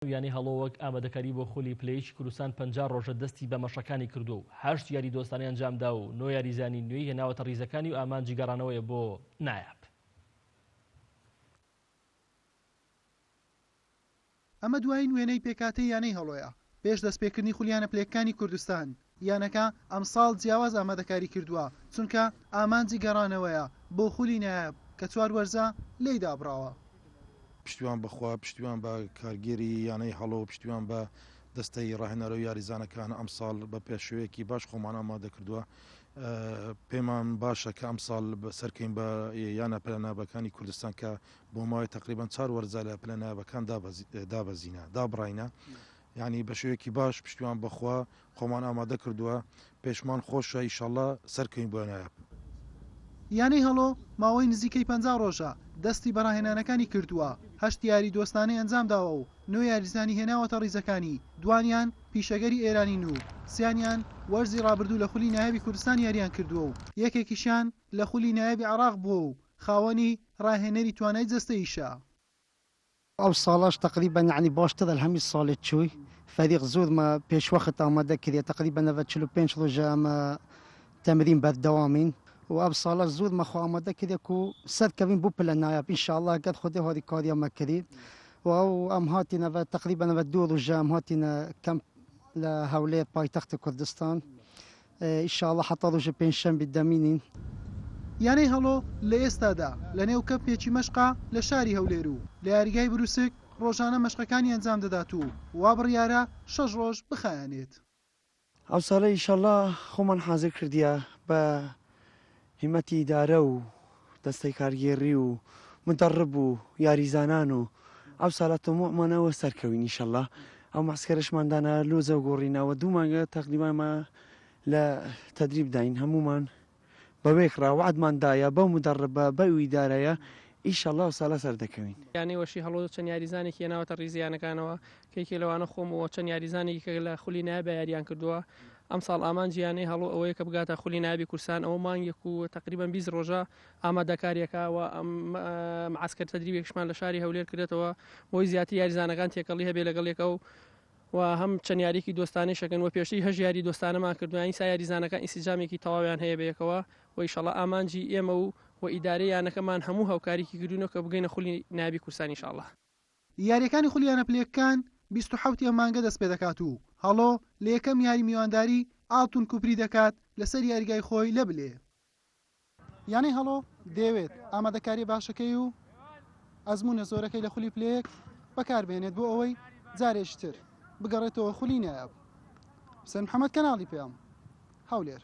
یانەی هەڵۆ وەک ئامادەکاری بۆ خولی پلە یەکی کوردستان 50 ڕۆژە دەستی بە مەشقەکانی کردووە و هەشت یاری دۆستانەی ئەنجامدا و نۆ یاریزانی نوێی هێناوەتە ڕیزەکانی و ئامانجی گەڕانەوەیە بۆ نایاب. ئەمە دوایین وێنەی پێکهاتەی یانەی هەڵۆیە پێش دەستپێکردنی خولی یانە پلەیەکەکانی کوردستان، یانەکە ئەمساڵ جیاواز ئامادەکاری کردووە، چونکە ئامانجی گەڕانەوەیە بۆ خولی نایاب کە چوار وەرزە لێی دابڕاوە. پشتیوان بە خوا، پشتیوان بە کارگێری یانەی هەڵۆ، پشتیوان بە دەستەی ڕاهێنەرە و یاریزانەکان، ئەمساڵ بە پێشەوەیەکی باش خۆمان ئامادە کردووە، پێمان باشە کە ئەمساڵ سەرکەین بە یانە پلە نایابەکانی کوردستان کە بۆ ماوەی تەقریبەن چوار وەرزە لە پلە نایابەکان دابەزینە دابڕاینە یعنی بە شێوەیەکی باش پشتیوان بەخوا خۆمان ئامادە کردووە پێشمان خۆشە ئیشەڵا سەرکەوین بۆ نایاب. یانەی هەڵۆ ماوەی نزیکەی 50 ڕۆژە دەستی بە ڕاهێنانەکانی کردووە، هەشت یاری دۆستانەی ئەنجامداوە و نۆ یاریزانی هێناوەتە ڕیزەکانی، دوانیان پیشەگەری ئێرانین و سیانیان وەرزی ڕابردوو لە خولی نایابی کوردستان یارییان کردووە و یەکێکیشیان لە خولی نایابی عێراق بووە و خاوەنی ڕاهێنەری توانای جەستەییشە. ئەو ساڵەش تەقریبەن یەعنی باشترە لە هەمی ساڵێ چووی فەریق زۆر مە پێش وەخت ئامادە کریە تەقریبەن ئەڤە 45 ڕۆژە ئەمە تەمرین بەردەوامین و ئەو ساڵەش زۆر مە خۆ ئامادە کریە کو سەرکەوین بۆ پلە نایاب ئینشاڵڵا گەر خودێ هاریکاریە مە کری و ئەو ئەم هاتینە ڤە تەقریبەن ئەڤە دوو ڕۆژە ئەم هاتینە کەمپ لە هەولێر پایتەخت کوردستان. ئیشاڵا حەتا ڕۆژی پێنجشەمبی دەمینین. یانەی هەڵۆ لە ئێستادا لە نێو کەمپێکی مەشقە لە شاری هەولێر و لە یاریگای بروسک ڕۆژانە مەشقەکانی ئەنجام دەدات و وا بڕیارە شەش ڕۆژ بخایەنێت. ئەو ساڵە ئیشەڵا خۆمان حازر کردیە بە هیمەتی ئیدارە و دەستەی کارگێڕی و مدەڕب و یاریزانان و ئەو سالە تموعمان ئەوە سەرکەوین ئیشەڵا ئەو مەعسکەرەشمان دانا لۆزە و گۆڕینەوە دوو مانگە تەقریبا مە لە تەدریب داین هەموومان بە وێکڕا وەعدمان دایە بەو مدەڕبە بەو ئیدارەیە ئیشەڵا ئەو سالە سەردەکەوین. یانەی وەشی هەڵۆ چەند یاریزانێکی هێناوەتە ریزی یانەکانەوە کە یەکێک لەوانە خۆم و چەند یاریزانێکی کە لە خولی نایابا یاریان کردووە ئەمساڵ ئامانجی یانەی هەڵۆ ئەوەیە کە بگاتە خولی نایابی کوردستان ئەوە مانگێک و تەقریبەن 20 ڕۆژە ئامادەکاریەکە و معسکەر تەدریبێکشمان لە شاری هەولێر کردێتەوە بۆی زیاتر یاریزانەکان تێکەڵی هەبێ لەگەڵ یەکە و و هەم چەند یاریکی دۆستانەی شەکەن و پێشتری هەش یاری دۆستانەمان کردو یانی سا یاریزانەکان ئینسجامێکی تەواویان هەیە بەیەکەوە و ئیشەڵا ئامانجی ئێمە و و ئیدارەی یانەکەمان هەموو هاوکاریکی کردوونە کە بگەینە خولی نایابی کوردستان ئینشاڵڵا. یارییەکانی خولی یانە پلەیەکەکان 27 ی ئەم مانگە دەستپێدەکات و هەڵۆ لە یەکەم یاری میوانداری ئاڵتون کوپری دەکات لەسەر یاریگای خۆی لە بلێ. یانەی هەڵۆ دەیەوێت ئامادەکارییە باشەکەی و ئەزموونە زۆرەکەی لە خولی پلەیەک بەکاربهێنێت بۆ ئەوەی جارێکی تر بگەڕێتەوە خولی نایاب. حوسێن محەمەد کەناڵی پەیام، هەولێر.